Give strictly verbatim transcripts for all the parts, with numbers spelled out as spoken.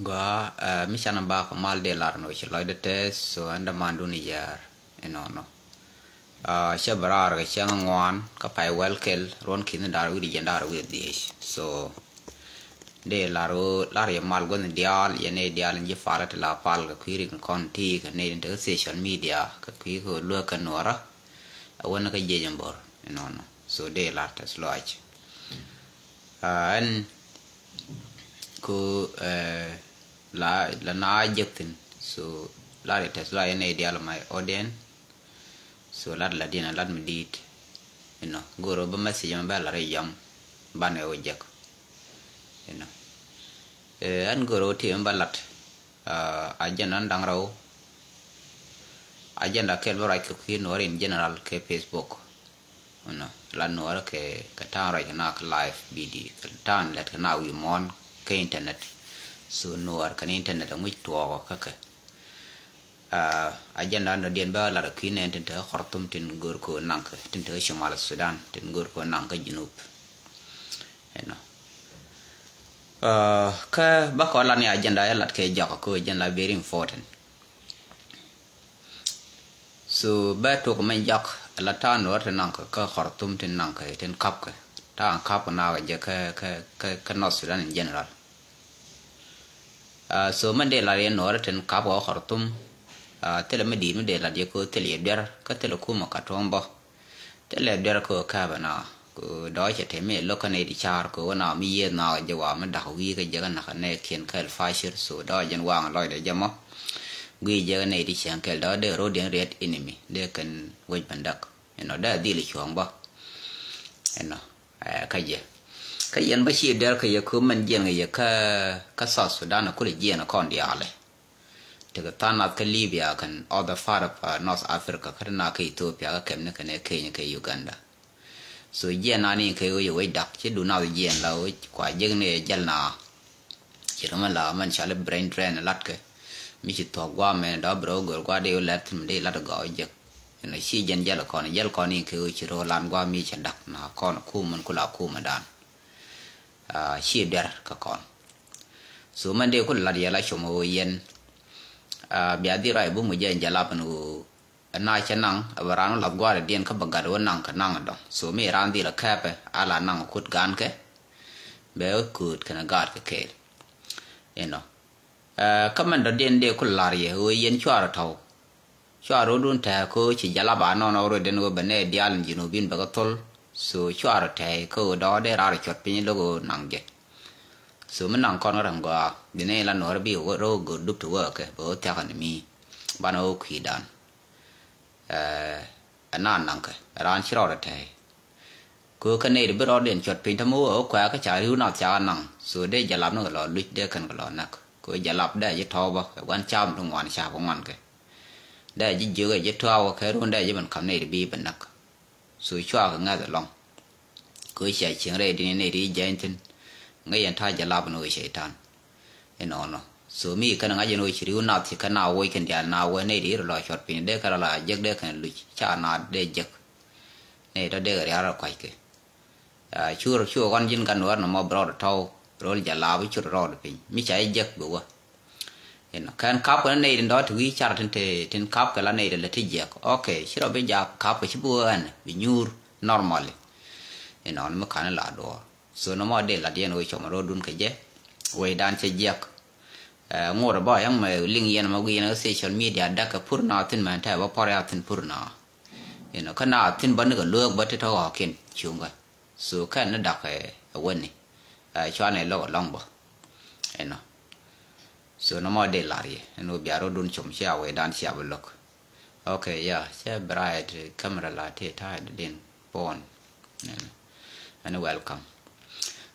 Gɔaa, eh, mi canɛ bak mal dee lar ni wä ci lɔcdä tɛth, so ɛn dämandun yɛɛr inɔnɔ. Ah, cä bɛ raar kɛ cäŋ ŋuan kä pay wɛl kɛl ruɔn ki̱n da̱r wi̱cdɛ jiɛn da̱r wi̱cdɛ dhiec. So dee lar wä lar yɛ mal guänh diaal, yɛ nɛy diaal in ji̱ pal ti la pal kɛ kui̱ rik kɔn ti kɛ nɛy tin te kä social media kɛ kui̱ kɛ luäk kɛ nuɔrä. A wän kä jiɛc in bo̱r inɔnɔ. So dee lar tɛth lɔac. Ah, ɛn ku, eh, la, la na jek thin. So lar yɛ tɛth lɔac yɛ nɛy diaal my audience. So lat la diɛn a lat mi di̱i̱t. Inɔ go̱o̱r wä bä message mɛ bɛ lar i̱ yam banɛ wä jek. Inɔ, eh, ɛn go̱o̱r wä ti mɛ bä lat. Ah, agenda da̱ŋ rɛw. Agenda kɛl bä ruac kɛ kui̱ nuɔr in general kɛ Facebook. Inɔ la nuɔr kɛ, kɛ ta̱a̱n ruac kɛ na kɛ live video, kɛ ta̱a̱n lɛt kɛ na wi̱i̱ muɔ̱ɔ̱n kɛ internet. So nuɔr kɛn internet aŋuc tuɔɔkɔ kä kɛ. Ah, agenda nɔ diɛn bä lat kui̱ nɛn tin te Khartoum, tin go̱o̱r kɛ naŋ kɛ, tin te Shimal Sudan, tin go̱o̱r kɛ naŋ kɛ Junub. Inɔ, ah, kä bä kɔ lat ni agenda yɛ lat kɛ jɔk kɛ agenda very important. So bɛ tok mɛ jɔk la ta̱a̱n nuɔr tin naŋ kɛ kä Khartoum, tin naŋ kɛ, tin kap kɛ, ta̱a̱n kap kɛ na kɛ jɛ kä, kä, kä, kä North Sudan in general. Ah, so mɛn dee lat yɛ nuɔɔri tin kap kɛ Khartoum. Ah, thilɛ mi di̱i̱t mi dee lat yɛ ko thilɛ yɛ duer kä thilɛ kumɛ ka tuɔ̱ŋ bä. Thilɛ duer ko kap ɛna ko dɔɔcɛ te mi lo̱k kä nɛy ti car ko wä na mi yieth na kɛ jɛ wa mi dak wi̱i̱ kä jɛ kä nak kɛ nɛ kiɛn kɛl facir. So dɔɔcɛ jɛn waŋ lɔcdɛ jɛ mɔ. Gui̱i̱ jɛ kä nɛy ti cieŋ kɛl dɔɔcɛ dee ro̱diɛn riɛt inimi dee kɛn wec bändäk. Inɔ dee dhil cuɔ̱ɔ̱ŋ bä. Inɔ, eh, kä jɛ. Kä yɛn bä ci dɛr kɛ yɛ kä mɛn jiɛn kɛ yɛ kä, kä South Sudan kulɛ jiɛn kɔn diaalɛ. Tekɛ tha̱a̱ŋ nath kä Libya kɛn other part of, uh, North Africa, kä ti na kä Ethiopia, kä kɛmni kɛn ɛ Kenya kɛ Uganda. So jiɛn nani kɛ wec, wec dak ci du nath jiɛn la wec kua jek ni ɛ jäl na. Ci ri mɛ la mɛn cɔal i̱ brain drain lat kɛ. Mi ci thuɔ̱k gua̱a̱ mɛn dɔ̱ bi rɛ wä gör gua̱a̱ dee wä lɛr thi̱n mi dee lat gɔɔ jek. Inɔ ci jɛn jäl kɔn, jäl kɔn in kɛ wec ci rɛ wä lan gua̱a̱ mi cɛ dak na kɔn kum mɛn kula kum mɛ dan. Ah, ci duer kä kɔn. So mɛn dee kula lat yɛ la com wä yɛn. Ah, bia dhi ruac bumɛ jɛ in jɛ lap in wä. Ɛn na cɛ naŋ ɛ bɛ raan wä lath gua̱a̱r diɛn kä bɛ gat wä naŋ kɛ naŋ ɛ dɔ̱ŋ. So mi raan dhil ɛ kɛpɛ a la naŋ kut gankɛ. Bɛ wä kööt kɛnɛ gaat kɛ kɛɛl. Inɔ. Ɛ, kä mɛn dɔ̱diɛn dee ku la̱r yɛ ɣöö yɛn cuarɛ tɔ̱w. Cuarɛ rɔ̱dun tɛ̱̈ɛ̱̈ kä ci jalab a nɔnɔ rɔ̱diɛn ɣöö bɛ nɛy diaal in Junubin bɛ kɛ thol. So cuarɛ tɛ̱̈ɛ̱̈ kä ɣöö dɔ̱ɔ̱dɛ raar cuɔt piny lo̱k ɣöö naŋ jɛ. So mi naŋ kɔn kä räŋ gɔaa bi nɛy la nuɔ̱ɔ̱r bi rɔ̱ göör dup ti wäkɛ bɛ ɣöö thia̱kɛ ni mi. Banɛ ɣöö kui̱dan. Ɛ, ɛ na naŋkɛ raan ci rɔɔdɛ tɛ̱̈ɛ̱̈. Kö kä nɛy ti bi rɔɔdiɛn cuɔt piny tämɛ wä ɛ wä kuɛ̈ɛ̈ kä ca ri̱w nath ca naŋ. So dee jalap ni kɛ lɔ luc dee kɛn kɛ lɔ näk. Kö jalap dee ji̱ tɔ̱ɔ̱pä ɛ gua̱n ca̱a̱p ti ŋuan ca̱a̱p ŋuan kɛ. Dee ji̱ jiök ɛ ji̱ tɔ̱ɔ̱pä kɛ run dee ji̱ ben ka̱m nɛy ti bi ben näk. So cua kɛ ŋäth ɛlɔ̱ŋ. Kö cia cieŋ rɛy ti ni nɛy ti ji̱ jɛny thi̱n. Ŋäc yɛn ta̱a̱ jalap ni wä cɛy-tan. Inɔnɔ. So mi kɛn ŋa̱c in wä ci ri̱w nath ci kɛn a woc kɛn diaal na wä nɛy ti rɔ lɔ cuɔt piny dee kɛn rɔ la jek dee kɛn luc ca na dee jek. Nɛy tɔ dee kɛ rial rɔ kuackɛ. Ah, cur cu kɔn ji̱n kan wär nɔmɔ bi rɔɔd tɔw rol jɛ laap cur rɔɔd piny mi ca jɛ jek bi wä. Inɔ kɛn kap kɛn nɛy tin dɔ̱ ti wi̱i̱ car tin te tin kap kɛ la nɛy ti lɛ ti jiɛk. Ok, ci rɔ bi jak kap kɛ ci bi wä ɛn bi nyuur normally. Inɔ mi kan la duɔɔr. So nɔmɔ dee lat yɛn wec cɔmɔ ro̱o̱dun kɛ jɛ. Wecdan cɛ jiɛk. Ɛ, ŋot bä yäŋ mɛ liŋ yɛn mɛ gui̱n kä social media däk kɛ pur na thin mɛ tɛ bä pɔr ya thin pur na. Inɔ kä na thin bä ni kɛ luäk bä ti tɔ ɣɔ̱kiɛn cuŋ kɛ. So kɛn ni dak ɛ, ɛ wä ni. Ɛ, cuanɛ lo̱k ɛlɔ̱ŋ bä. Inɔ. So nɔmɔ dee lar yɛ ɛn wä bia ro̱dun com cia wecdan cia bi lo̱k. Ok, yeah, cɛ bright camera la ti ta̱a̱ di din pon. Ɛn welcome.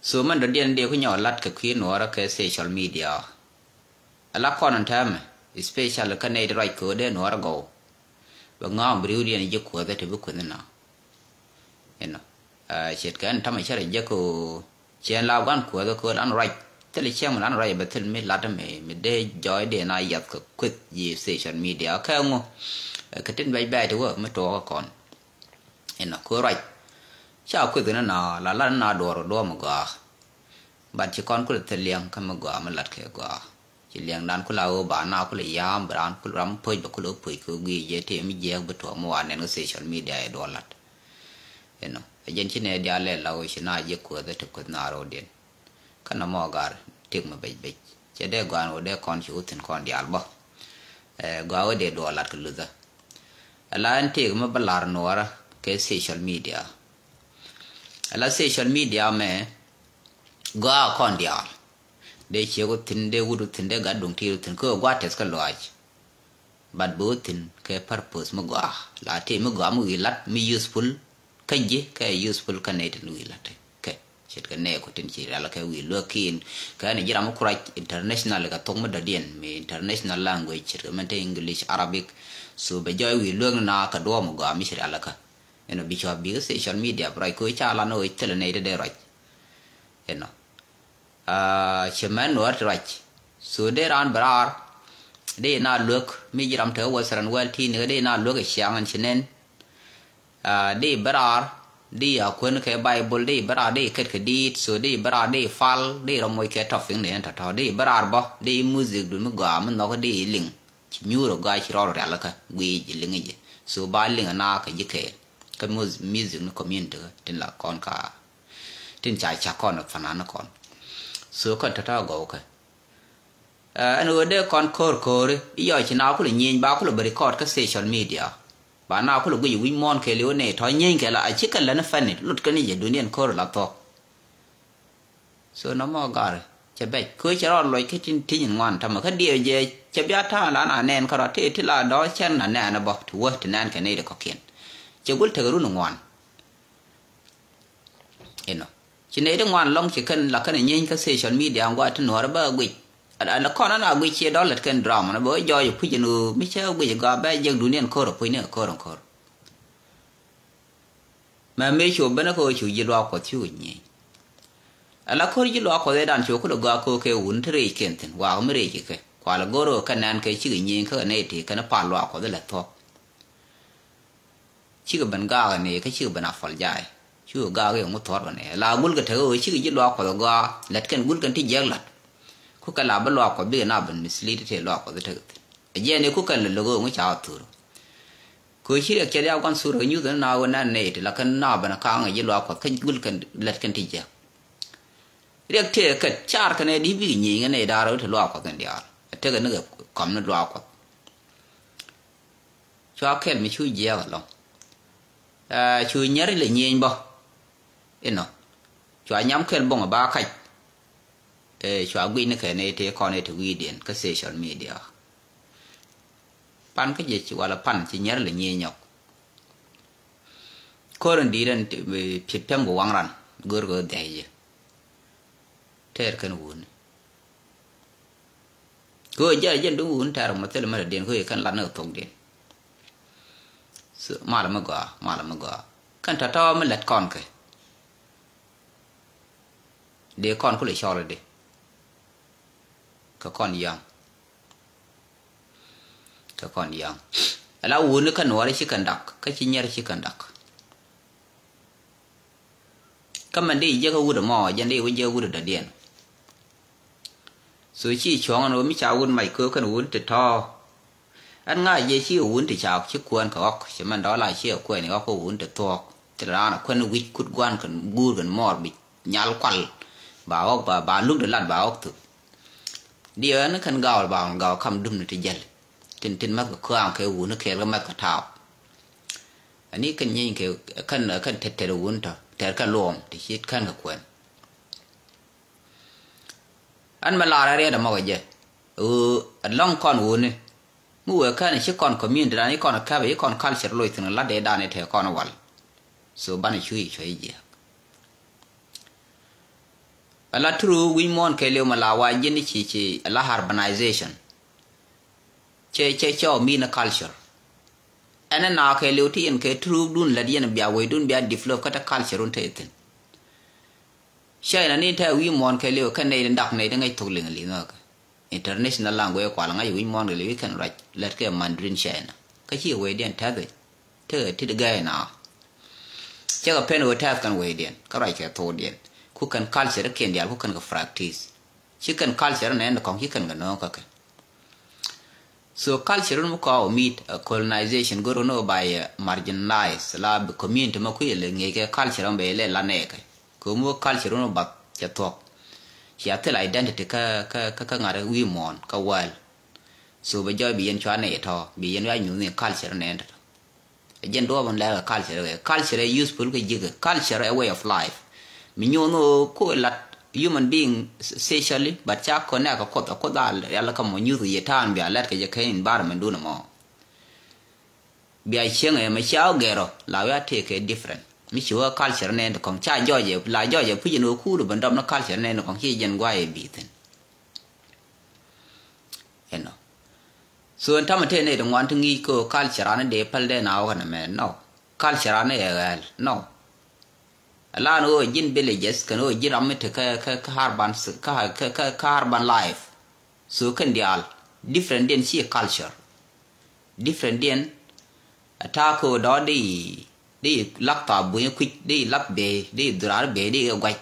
So mɛn dɔ̱diɛn dee ku nyɔk lat kɛ kui̱ nuɔɔrä kɛ social media. Ala kɔn ɛn täämɛ, especially kä nɛy ti ruac köödɛ nuɔɔrä gɔw. Bɛ ŋa̱a̱m bi ri̱wdiɛn ji̱ kuäthä ti bi kuäthi na. Inɔ. Ah, ce̱tkɛ ɛn ta̱mɛ cärɛ jek kɛ ɣöö ciɛn la gua̱n kuäthä kööl an ruac. Thil ciɛŋ mi lan ruac bɛ thil mi lat mi, mi dee jɔɔcdiɛn a yath kɛ kueth ji̱ social media kɛ ŋu. Kɛ tin bɛc bɛc ti wä mi tuɔɔkä kɔn. Inɔ kɛ ruac. Ca kueth ni na la lat ni na duɔɔr duɔɔr mi gɔaa. But ci kɔn kulɛ thil liɛŋ kä mi gɔaa mi lat kɛ gɔaa. Ci liɛŋdan kula ɣöö ba na kula yam bi raan kula ram puc bɛ kula puc kɛ guiy jɛ ti mi jiɛk bi tuɔm mi wa nɛn kɛ social media ɛ duɔlat. Inɔ ɛ jɛn ci nɛ dial lɛ la ɣöö ci na jiɛ kuäth ɛ ti kuäth na ro̱o̱diɛn. Kä nɔmɔ gar tik mi bec bec cɛ dee gɔaan ɣöö dee kɔn ci wä thi̱n kɔn diaal bä. Ɛ gɔaa ɣöö dee duɔlat kɛ luthä. Ɛ la ɛn tik mi bä lar nuɔrä kɛ social media. Ɛ la social media mɛ gɔaa kɔn diaal. Dee ciek wä thi̱n, dee wut wä thi̱n, dee gat duŋ ti̱i̱r wä thi̱n kä ɣöö gua tɛth kä lɔaac. But bi wä thi̱n kɛ purpose mi gɔaa la tëë mi gɔaa mi wi̱i̱ la̱t mi useful kä ji̱ kɛ useful kä nɛy tin wi̱i̱ la̱t kɛ ce̱tkɛ nɛɛku tin ci rial kɛ wi̱i̱ luäk kiɛn. Kɛ ni ji̱ ram mi kurac international kɛ thok mi dɔ̱diɛn mi international language ce̱tkɛ mɛn te English, Arabic. So bɛ jɔɔc wi̱i̱ luäk ni na kɛ duɔ̱ɔ̱p mi gɔaa mi ci rial kä. Ɛnɔ bi cua bikɛ social media bi ruac kɛ ɣöö ca lan ɣöö thilɛ nɛy ti dee ruac. Ɛnɔ. Aa, ci mɛn nuɔr ti ruac. So dee raan bi raar. Dee na luek mi ji̱ ram te Western world ti ni dee na luek ɛ ciaŋ ɛn ci nɛn. Aa, dee bi raar. Dee a kuän kɛ Bible dee bi raar dee ket kɛ diit. So dee bi raar dee fal dee rɔ moc kɛ topic ni ɛn tɔ̱tɔ̱ dee bi raar bä dee music du mi gɔaa mi nhɔk dee liŋ. Ci nyuur ɔ gɔaa ci rɔɔr rial kä guiy ji̱ liŋ jɛ. So ba liŋ na kɛ ji̱ kɛɛl. Kä mus-, music ni community kä tin la kɔn ka tin ca ca kɔn fanan ni kɔn. So kɔn tɔ̱tɔ̱ gɔw kɛ. Ɛn ɣöö dee kɔn ko̱r ko̱ri i̱ yɔc ci na kulɛ nyieny ba kulɛ bɛ record kä social media. Ba na kulɛ guic wi̱c muɔ̱ɔ̱n kɛɛliw ni tɔ̱ nyieny kɛ la a cikɛ lɛn fɛn ni lot kɛn i̱ jɛ duniɛn ko̱r la thuɔ̱k. So nɔmɔ gɔ̱a̱r cɛ bɛc kö cɛ rɔ lɔc kä tin ti̱ny in ŋuan tamɛ kä diɛw jɛ cɛ bia ta̱a̱ la na nɛn kärɔ ti ti la dɔ̱ cɛn na nɛn bɔ ti wä ti nɛn kɛ nɛy ti kɔ̱kiɛn. Cɛ gul tekɛ run in ŋuan. Inɔ ci nɛy ti ŋuan lɔŋ ci kɛn la kɛn nyieeny kä social media ŋuan ti nuɔ̱ɔ̱rä bä guic. Ala kɔn an a guic ciɛ dɔ̱ lät kɛn drama na bä wä jɔɔc puc in ɣöö mi cɛ guic gɔaa bɛ jek duniɛn ko̱r a puc ni ko̱r in ko̱r. Mɛ mëë cu ben kä ɣöö cu ji̱ luaak Kuɔth cukɛ nyieny. Ala ko̱r ji̱ luaak Kuɔth ëëdan cu kulɛ gɔaa ko̱o̱k kɛ wun ti rɛy kiɛn thi̱n waak mi rɛy kɛ kɛ kualɛ go̱r ɣöö kɛ nɛn kɛ cikɛ nyieny kä kɛ nɛy ti kɛn pal luaak Kuɔth ilɛ thuɔ̱k. Cikɛ ben gaak ɛ nɛy kä cikɛ ben a pɔl jaay cukɛ gaak i̱ ŋu thuɔ̱ɔ̱r kɛ nɛy ala gulkɛ tekɛ ɣöö cikɛ ji̱ luaak Kuɔth ɛ gɔaa lät kɛn gulkɛn ti jiɛk la̱t. Ku kɛ la bi luaak Kuɔth bikɛ na ben mislead tëë luaak Kuɔth i̱ tekɛ thi̱n. Ɛ jiɛn i̱ ku kɛn lɛ lo̱k ɣöö ŋu ca ɣä thur. Kɛ ɣöö ci riɛk cɛ riak gua̱n thurɛ nyuth ni na ɣöö nɛn nɛy ti la kɛn na ben ka̱a̱ŋ ɛ ji̱ luaak Kuɔth kä gul kɛn lät kɛn ti jiäk. Riɛk tëë kɛt car kɛn ɛ di bik nyieny kɛn ɛ da̱a̱r ɣöö ti luaak Kuɔth in diaal ɛ tekɛ ni kɛ kɔm ni luaak Kuɔth. Cua kɛl mi cu jiɛɛk ɛlɔ̱ŋ. Ɛ cu nyɛr ilɛ nyieny bä inɔ. Cua nyam kɛl boŋ ɛ ba kac. Ɛ cua guic ni kɛn ɛ ti kɔn ɛ ti wi̱i̱diɛn kä social media. Pan kä jɛ ci wala pan ci nyɛr lɛ nyiee nyɔk. Ko̱r in di̱i̱t ɛn ti, eh, pi̱t pɛm kɛ waŋ ran go̱r kɛ dhɛy jɛ. Tɛɛr kɛn wuni. Kɛ ɣöö jɛ jɛn duŋ wuni tɛɛr mɔ thil mɛ rɛ diɛn kɛ ɣöö kɛn lat ni kɛ thok diɛn. So, malɛ mi gɔaa, malɛ mi gɔaa. Kɛn tɔ̱tɔ̱ mi lɛt kɔn kɛ. Dee kɔn kulɛ cɔl di. Kɛ kɔn yaŋ. Kɛ kɔn yaŋ. Ala wuni kä nuɔri ci kɛn dak, kä ci nyɛr ci kɛn dak. Kä mɛn di jiäkä wut ɛmɔ, jɛn di wä jiäkä wut ɛdɔ̱diɛn. So ci cuɔ̱ŋ ɛn ɣöö mi ca wut mac köök kɛn wut ti tɔ̱. Ɛn ŋa̱c jɛ ci wun ti ca ci kuɛn kɛ ɣɔk, ci mɛn dɔ̱ la ci kuɛn ɣɔk kä wun ti thuɔ̱k. Thil raan kuɛn wi̱c kut gua̱n kɛn guur kɛn mɔɔr bi nyal kual. Ba ɣɔk ba, ba luk di lat ba ɣɔk thuk. Di ɣän kɛn gaw ba ɣɔn gaw kam dum ni ti jäl. Tin, tin mäth kɛ kuaŋ kɛ wun kɛɛl kɛ mäth kɛ taw. Ani kɛn nyieeny kɛ kɛn, kɛn tɛt tɛt wun tɔ tɛt kɛ luɔm ti ci kɛn kɛ kuɛn. An mɛ lar ariɛt ɛmɔ kɛ jɛ. Ɣöö ɛlɔ̱ŋ kɔn wuni. Mi wee kɛn ci kɔn community dan ci kɔn kɛpɛ ci kɔn culture loc thi̱n lat dee dan i̱ te kɔn wal. So banɛ cu i̱ cuɛ i̱ jiɛk. Ala true wi̱c muɔ̱ɔ̱n kɛɛliw mɛ la wa ji̱n ci ci ala urbanization. Cɛ, cɛ cɛ ɔ min culture. Ɛn ɛ na kɛɛliw ti yɛn kɛ true dun lät yɛn bia wecdun bia develop kä te culture wun te thi̱n. China ni tɛ wi̱i̱ muɔ̱ɔ̱n kɛɛliw kɛ nɛy ti dak nɛy ti ŋäc thok liŋ liŋ kä. International language kual ŋa̱c wi̱c muɔ̱ɔ̱n kɛɛliw kɛn ruac lät kɛ Mandarin China. Kä ci wecdiɛn tɛth wi̱c. Tekɛ tit gɛɛy na. Cɛ kɛ pen wee tɛth kɛn wecdiɛn kä ruac kɛ thokdiɛn. Ku kɛn culture kiɛn diaal ku kɛn kɛ practice. Ci kɛn culture nɛn kɔŋ ci kɛn kɛ nööŋ kä kɛ. So culture mi kɔɔk mit, uh, colonization go̱r ni wä by, uh, marginalize la bi community ma kui̱ lɛ ŋi̱i̱c kɛ culture mi bɛ lɛ la nɛɛkɛ. Kɛ mi wä culture ni bath cɛ thuɔ̱k. Cia thil identity kä, kä, kä, kä ŋa̱t wi̱i̱ muɔ̱ɔ̱n kä wäl. So bɛ jɔɔc bi yɛn cua nɛy tɔ̱, bi yɛn wiac nyuuth ni culture nɛn tɔ̱. Jɛn duɔ̱ɔ̱p in lɛɛk ɛ culture ɛ. Culture ɛ useful kɛ ji̱kɛ. Culture ɛ way of life. Mi nyuuth ni ɣöö ku lat human being socially, but ca connect kɛ Kuoth, ɛ Kuoth a rial kä mɔ nyuuth yɛ ta̱a̱n bia lɛt kɛ jɛ kɛ environment dun ɛmɔ. Bia cieŋ ɛ mɛ cia wä gɛrɔ, la wiaa tëëkɛ different. Mi ci wä culture nɛn ti kɔŋ ca jɔɔc ɛ, la jɔɔc ɛ puc in ɣöö kuur ben dɔm ni culture nɛn ti kɔŋ ci jɛn guay ɛ bi̱i̱ thi̱n. Inɔ. So in tamɛ tëë nɛy ti ŋuan ti ŋi̱i̱c kä culture ani dee päl dee na wä kɛn ɛmɛ, no. Culture ani ɛ ɣɛɛl, no. Ɛlan ɣöö ji̱n villages kɛn ɣöö ji̱n ram mi te kä, kä, kä urban, kä, kä, kä, kä urban life. So kɛn diaal different diɛn ci culture. Different diɛn a ta̱a̱ kä ɣöö dɔ̱ di, di lak thaap bunyä kui̱c, di lak bee, di dhurar bee, di kɛ guac.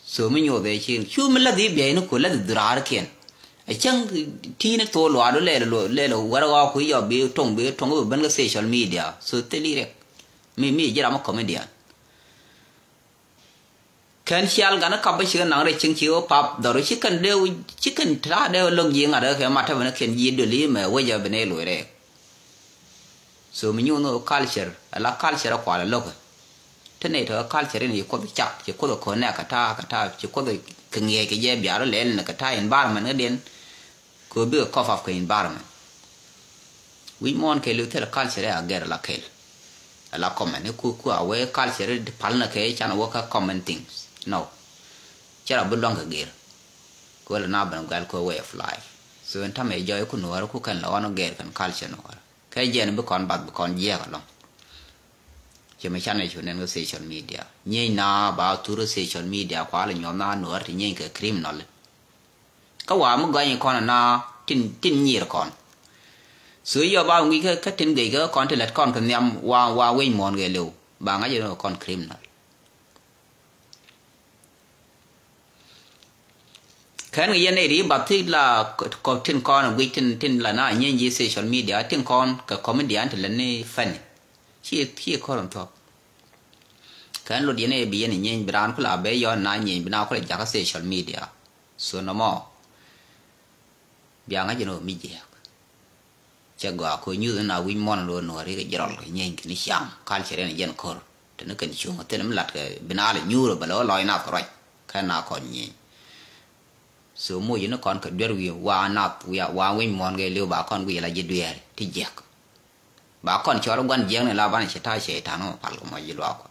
So mi nyoth ɛ ci cu mi lathi biɛy ni ku lathi dhurarikiɛn. A cäŋ ti̱i̱ni thok luaadu lɛl, lɛl wär ɣɔɔk ku yɔ bi toŋ, bi toŋ bi ben kä social media. So thil i̱ rɛk mi, mi ji̱ ram a comedian. Kɛn cial gan kap bä cikɛ naŋ rɛy cieŋ ci wä pap dhɔr ci kɛn dee, ci kɛn ta̱a̱ dee lo̱k ji̱ ŋa̱t kɛ mat tä ben kɛn ji̱ döli mɛ wecä ben ɛ loc rɛk. So mi nyuun ɣöö culture, ala culture a kual a lo̱kä. Te nɛy tɔ̱ culture in ci Kuoth cak, ci Kuoth kɔn nɛ kɛ ta̱a̱, kɛ ta̱a̱, ci Kuoth kɛ ŋiɛc kɛ jɛ biaar lɛl ni kɛ ta̱a̱ environment kä diɛn. Kɛ bikɛ cough up kɛ environment. Wi̱c muɔ̱ɔ̱n kɛ liw thil culture a gɛr ala kɛl. Ala common, iku, ku a wee culture di pal ni kɛ can wä kä common things. No. Cɛ ra bi luaŋ kɛ gɛr. Kɛ wee la na ben guɛl kɛ way of life. So in tamɛ jɔy ku nuɔr ku kɛn la ɣɔn gɛr kɛn culture nuɔr. Kɛ jɛn bi kɔn bath bi kɔn jiɛk alɔŋ. Cɛ mi canɛ cu nɛn kä social media. Nyieny na ba thur social media kual nyuɔth na nuɔr ti nyieny kɛ criminal. Kä wa mi gɔny kɔn na tin, tin nyir kɔn. So yɔ ba ŋuic kä, kä tin guic kä kɔn ti lɛt kɔn kɛ nhiam wa, wa wec muɔ̱ɔ̱n kɛ liw. Ba ŋa̱c ni kɔn criminal. Kɛn kɛ yɛn nɛy ri bath ti la kɔ tin kɔn guic tin, tin la na nyieny ji̱ social media tin kɔn kɛ comedian ti la ni funny. Ci, ci kɔr in thuɔ̱k. Kɛn lot yɛn nɛy bi yɛn nyieny bi raan ku la bɛ yɔn na nyieny bi na ku la jakä social media. So nɔmɔ. Bia ŋa̱c in ɣöö mi jiääk. Cɛ gɔaa kɛ nyuth in a wi̱c muɔ̱n in ɣöö nuɔ̱ɔ̱ri kɛ ji̱ rɔl kɛ nyieny kɛ ni ciaŋ. Culture in jɛn ko̱r. Te ni kɛn cuŋ thil mi lat kɛ bi na lɛ nyuur bɛ lɛ ɣöö lɔc nath kɛ ruac. Kɛn na kɔn nyieny. So moc ni kɔn kɛ duer wi̱i̱ wa nath wi̱i̱ wa wi̱c muɔ̱n kɛ li̱w ba kɔn guic la ji̱ dueeri ti jiääk. Ba kɔn cɔl gua̱n jiääk ni la banɛ ci ta̱a̱ cɛy ta̱a̱n mɔ pal kɛ mɔ ji̱ luaak kɔ.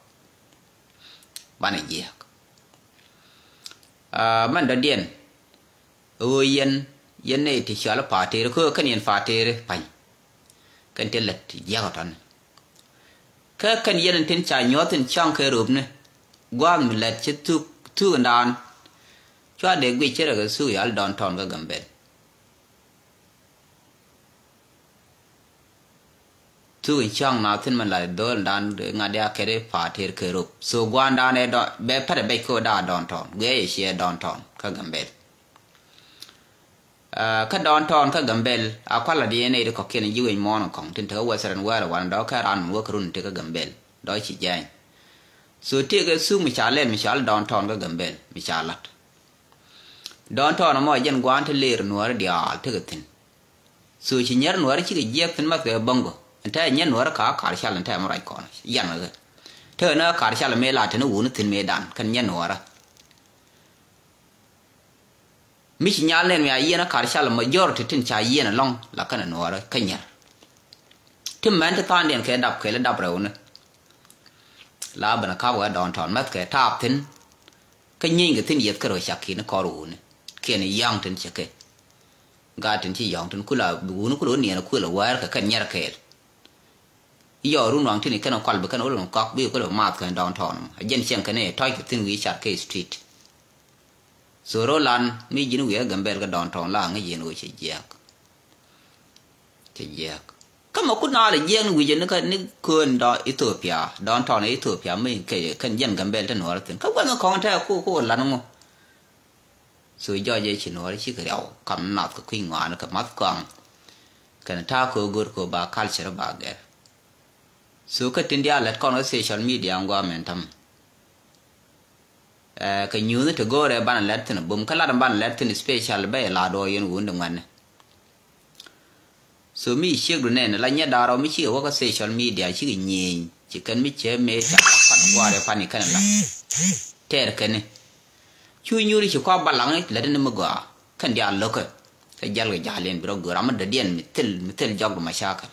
Banɛ jiääk. Aa, mɛn dɔ̱diɛn. Ɣöö yɛn, yɛn nɛy ti cɔal i̱ pa̱a̱t teeri, kä ɣöö kɛn yɛn pa̱a̱t teeri pa̱ny. Kɛn ti lät jiäk ɔ tɔ̱ni. Kä kɛn yɛn in tin ca nyuɔ̱th in cäŋ kɛ röpni. Gua̱a̱th mi lät ci thuk, thuk in daan. Cua dee guic ci rɛ kɛ thuk yal dɔ̱ɔ̱n tɔ̱ɔ̱n kä Gambɛl. Thuk in cäŋ na thi̱n mɛn la dhol dan ŋa̱t ya kɛt i̱ pa̱a̱t teer kɛ rop. So gua̱a̱n dan ɛ dɔn bɛ pɛt ɛ bɛc kɛ ɣöö da̱a̱ downtown. Guiɛ yɛ ciɛ downtown kä Gambɛl. Aa, kä downtown kä Gambɛl a kual a di yɛn nɛy ti kɔ̱kiɛn ji̱ wec muɔ̱ɔ̱n kɔ̱ŋ tin te kä Western World wanɛ dɔ̱k kɛ raan mun wä kɛ run in te kä Gambɛl. Dɔ̱k ci jɛny. So tëëkɛ thuk mi ca lɛl mi ca lɛ downtown kä Gambɛl mi ca la̱t. Downtown ɛmɔ jɛn gua̱a̱n ti lëër nuääri diaal tekɛ thi̱n. So ci nyɛr nuääri cikɛ jiɛk thi̱n math kɛ bäŋ bä ɛn tɛɛ nyɛr nuääri ka kar cal ɛn tɛɛ mi ruac kɔn yan kɛ kɛ. Tekɛ ni kar cal mëë la teni wuni thi̱n mëë dan kɛn nyɛr nuäärä. Mi ci nyal nɛn mi a yiɛn kar cal majority tin ca yiɛn ɛlɔ̱ŋ la kɛn nuäärä kä nyɛr. Ti mɛn ti tha̱a̱ŋdiɛn kɛ dap kɛl dap rɛwni. La ben kap wɛ downtown mɛth kɛ taap thi̱n. Kä nyieeny kɛ thi̱n yeth kärɔ̱ cak ki̱n kɔr wuni kiɛn yɔ̱ŋ tin cɛ kɛ. Gaat tin ci yɔ̱ŋ tin kula wuni kula wä niɛn kula wäär kɛ kɛn nyɛr kɛɛl. Yɔ run waŋ tin kɛn kual bi kɛn wä lun kɔk bi kula math kɛn downtown. A jɛn cɛn kɛn ɛ tɔc kɛ thi̱n wi̱i̱ car kɛ street. So rolan mi ji̱n wi̱i̱ ɛ Gambɛl kɛ downtown la ŋäc yɛn wä cɛ jiɛk. Cɛ jiɛk. Kä mɛ kun naalɛ jiɛk ni wi̱cɛ ni kä ni köön dɔ Ethiopia, downtown Ethiopia mi kɛ kɛn jɛn Gambɛl te nuɔɔr thi̱n. Kä guɛn kɔŋ tɛ ku ku lan ŋu. So jɔɔc ɛ ci Nuɔɔr cikɛ riaw kam nath kɛ kui̱ ŋɔaani kɛ math kɔaŋ. Kɛn ta̱a̱ kɛ ɣöö go̱r kɛ ɣöö ba culture ba gɛr. So kä tin diaal lät kɔn kä social media ŋuamɛn tam. Ɛ, kɛ nyuuthni ti go̱o̱rɛ banɛ lɛt thi̱n bum kä lat banɛ lɛt thi̱n special bɛ ɛ la duɔɔk yɛn wun di ŋuɛ̈tni. So mi ciekdu nɛn la nyɛ da̱a̱r ɔ mi cikɛ wä kä social media cikɛ nyieny ci kɛn mi cɛ mëë ca la pan gua̱a̱r ɛ pan ikɛn la tɛɛr kɛni. Cu nyuuri ci kua balaŋ lät ni mi gɔaa kɛn diaal lo̱kä. Kä jal kɛ ja̱a̱l yɛn bi rɔ go̱o̱r ram mi dɔ̱diɛn mi thil mi thil jɔk di macakɛl.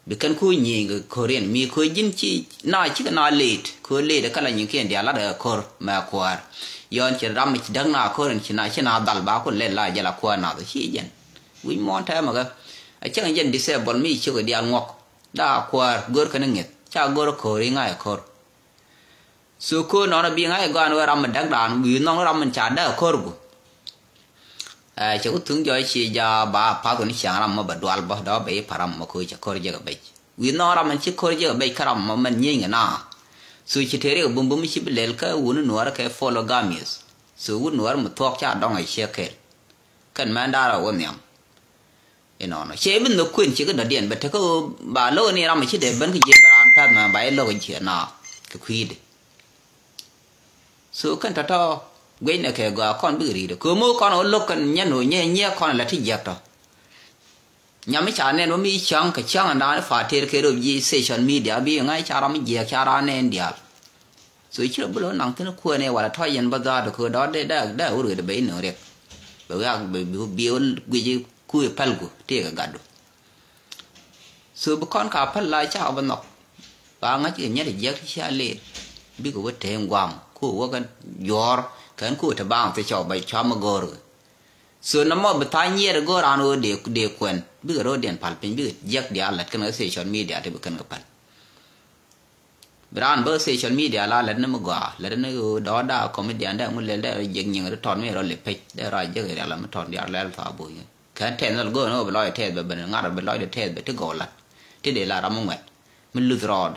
Bi kɛn ku nyieny kɛ ko̱riɛn mi ko̱ ji̱n ci na cikɛ na leet ko̱ leet kä la nyiŋkiɛn diaal lat kɛ ko̱r mɛ kuäär. Yɔn ci ram ci däk na ko̱r in ci na ci na dhal ba ku lɛl la jɛ la kuäär nath ci jɛn. Wi̱c muɔ̱ɔ̱n tɛmɛ kɛ a cäŋ jɛn disable mi cikɛ diaal ŋuɔk. Da kuäär go̱r kɛn ŋi̱th ca go̱r ko̱r i̱ ŋa̱c ko̱r. So ko̱r nɔnɔ bi ŋa̱c gɔaan wee ram mi däk daan wi̱i̱ nhɔŋ ram min ca däk ko̱r gu. Ɛ cɛ ku thuŋ jɔc ci ja ba path wun ciaŋ ram mɔ bɛ dual bä dɔɔ bɛ i̱ pa̱ ram mɔ ko̱ cɛ ko̱r jek a bec wi̱i̱ nhɔŋ ram min ci ko̱r jek a bec kä ram mɔ mɛn nyieny kɛ na. So ci te riɛk bum bum ci bi lɛl kä wun nuɔɔr kɛ follow gamius. So wun nuɔɔr mi thuɔk ca dɔŋ a ciek kɛl. Kɛn mɛn da̱r a wä nhiam. Inɔnɔ cɛ bi nhök kuën ci kä dɔ̱diɛn bɛ tekä ɣöö ba lo̱k ni ram ci dee ben kä jiɛn bɛ raan pɛ̈th mɛ ba i̱ lo̱k jiɛn na kɛ kui̱dɛ. So kɛn tɔ̱tɔ̱ guecnɛ kɛ gɔaa kɔn bikɛ ri̱i̱dɛ köö mo̱o̱k kɔn ɣöö lo̱k kɛn nyɛn ɣöö nyɛ nyiɛ kɔn lɛ ti jiɛk tɔ. Nyam mi ca nɛn wä mi cäŋ kɛ cäŋ ɛn daan i̱ fa̱a̱ tëër kɛ rop ji̱ social media bi ŋa̱c ca ram mi jiɛk ca raan nɛn diaal. So ci rɔ bi lo̱ naŋ thi̱n kuäär ni wala tɔ̱ yɛn bä dhaat kɛ dɔ̱ dee dee dee wur ɣet bɛ inöŋ riɛk. Bɛ wiak bɛ bi bi wä guic ku i̱ päl ku tëëk ɛ gatdu. So bi kɔn ka päl la ca bä nhɔk. Ba ŋa̱c kɛ nyɛt jiɛk ti cia lëër bikɛ wä tëë ŋuam ku wä kɛ juɔ̱ɔ̱r kɛn ku te baaŋ thi cɔw bɛ cua mɛ go̱o̱r kɛ. So nɔmɔ bi tha̱a̱ŋ nyiɛɛr go̱o̱r an ɣöö dee dee kuɛn bikɛ ro̱o̱diɛn pal piny bikɛ jiɛk diaal lät kɛn kɛ social media ti bi kɛn kɛ päl. Bi raan bä social media la lät ni mi gɔaa lät ni ɣöö dɔɔda comedian dee ŋu lɛl dee rɔ jiɛk nyiŋ ri tɔn mi rɔ lip pec dee rɔ a jiɛk rial mi tɔn diaal lɛl thaa bo̱o̱c. Kɛn tɛth nɔl go̱o̱r ni ɣöö bi lɔc tɛth bɛ ben ŋa̱r bi lɔcdɛ tɛth bɛ ti gɔw lat ti dee la ram mi ŋuɛt mi luth rɔɔd.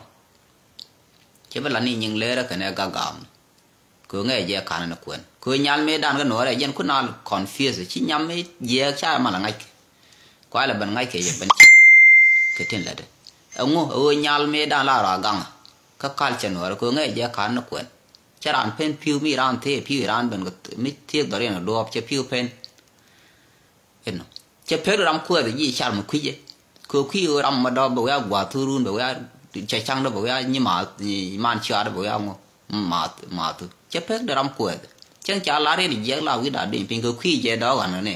Ci bi la ni nyiŋ leerä kɛn ɛ gak gaam. Kɛ ɣöö ŋɛɛ jɛ ka̱n ni kuɛn kɛ ɣöö nyal mëëdan kä nuɔɔrɛ jɛn kun a confuse ci nyam mi jiɛɛk ca mal a ŋa̱ckɛ. Kualɛ ben ŋa̱ckɛ jɛ ben ci kɛ tin lätdɛ. Ɛŋu ɛ ɣöö nyal mëëdan la rɔ a gaŋ kä kal cɛ nuɔɔrɛ kɛ ɣöö ŋɛɛ jɛ ka̱n ni kuɛn. Cɛ raan pen pi̱w mi raan thee pi̱w raan ben mi thiek dhɔriɛn ɛ duɔɔp cɛ pi̱w pen. Inɔ cɛ pek ram kuɛth ji̱ car mi kui̱cɛ. Kɛ kui̱ ram ma dɔp bɛ wiaa gua̱a̱th thurun bɛ wiaa cɛ caŋ dɔ bɛ wiaa nyi maath nyi man ciaat bɛ wiaa ŋu maath maath. Cɛ pek de ram kuɛth cɛŋ ca la riet jiɛk la wi̱i̱ da duny piny kɛ kui̱ jɛ dɔɔk ɣän ni.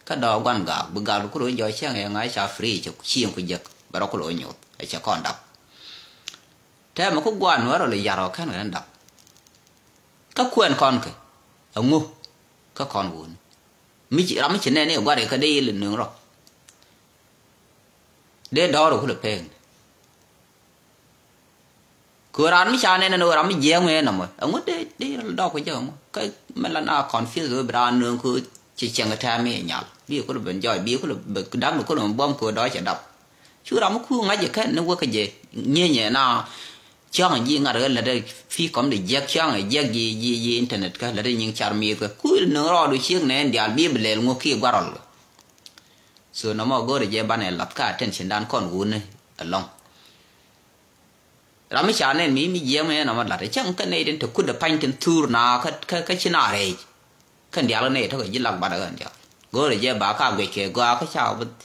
Kä dɔɔk gua̱n gaak bi gaak di kulo jɔɔc cɛŋ ɛ ŋa̱c ca free cɛ cieŋ ku jek bɛ rɔ kulo nyoth ɛ cɛ kɔn dap. Tɛmɛ ku gua̱n wä rɔ li yar ɔ kɛn kɛn dap. Kä kuɛn kɔn kɛ ɛŋu kä kɔn wuni. Mi ci ram mi ci nɛn i̱ gua̱r i̱ kä dee yil nöŋ rɔ. Dee dɔɔr i̱ kulɛ pek ni. Kö ran mi ca nɛn ɛn ɣöö ram mi jiɛɛŋ mi ɛn nɔmɔ ɛŋu dee dee yil dɔɔk ku jɛ ɛŋu kä mi la na confuse ɣöö bi raan nöŋ kö ci cieŋ tɛm mi nyal bi kulɛ ben jɔɔc bi kulɛ ben da̱k ni kulɛ ben buɔ̱m kö dɔɔc cɛ dap. Cu ram mi ku ŋa̱c jɛ kɛn ni wä kä jɛ nyienyɛ na. Ciaŋ ji̱ ŋa̱t ɣä lätdä pi̱i̱ kɔm di jiäk ciaŋ jiäk ji̱ ji̱ ji̱ internet kä lätdä nyiŋ car mi̱i̱th kä kuil ni rɔɔdu ciek nɛn diaal bi bi lɛl ŋuɔ̱k kiɛ guarɔl. So nɔmɔ go̱o̱rɛ jɛ banɛ lath kä attention dan kɔn wuni ɛlɔ̱ŋ. Ram mi ca nɛn mi mi jiɛk mi nɔmɔ lath cäŋ kä nɛy tin te kut ɛ pa̱ny tin thur na kä kä kä ci na rɛɛc. Kɛn diaal kä nɛy tɔ̱ kɛ ji̱ lak bat ɛ ɣän diaal go̱o̱rɛ jɛ ba ka guic kɛ gɔaa kä ca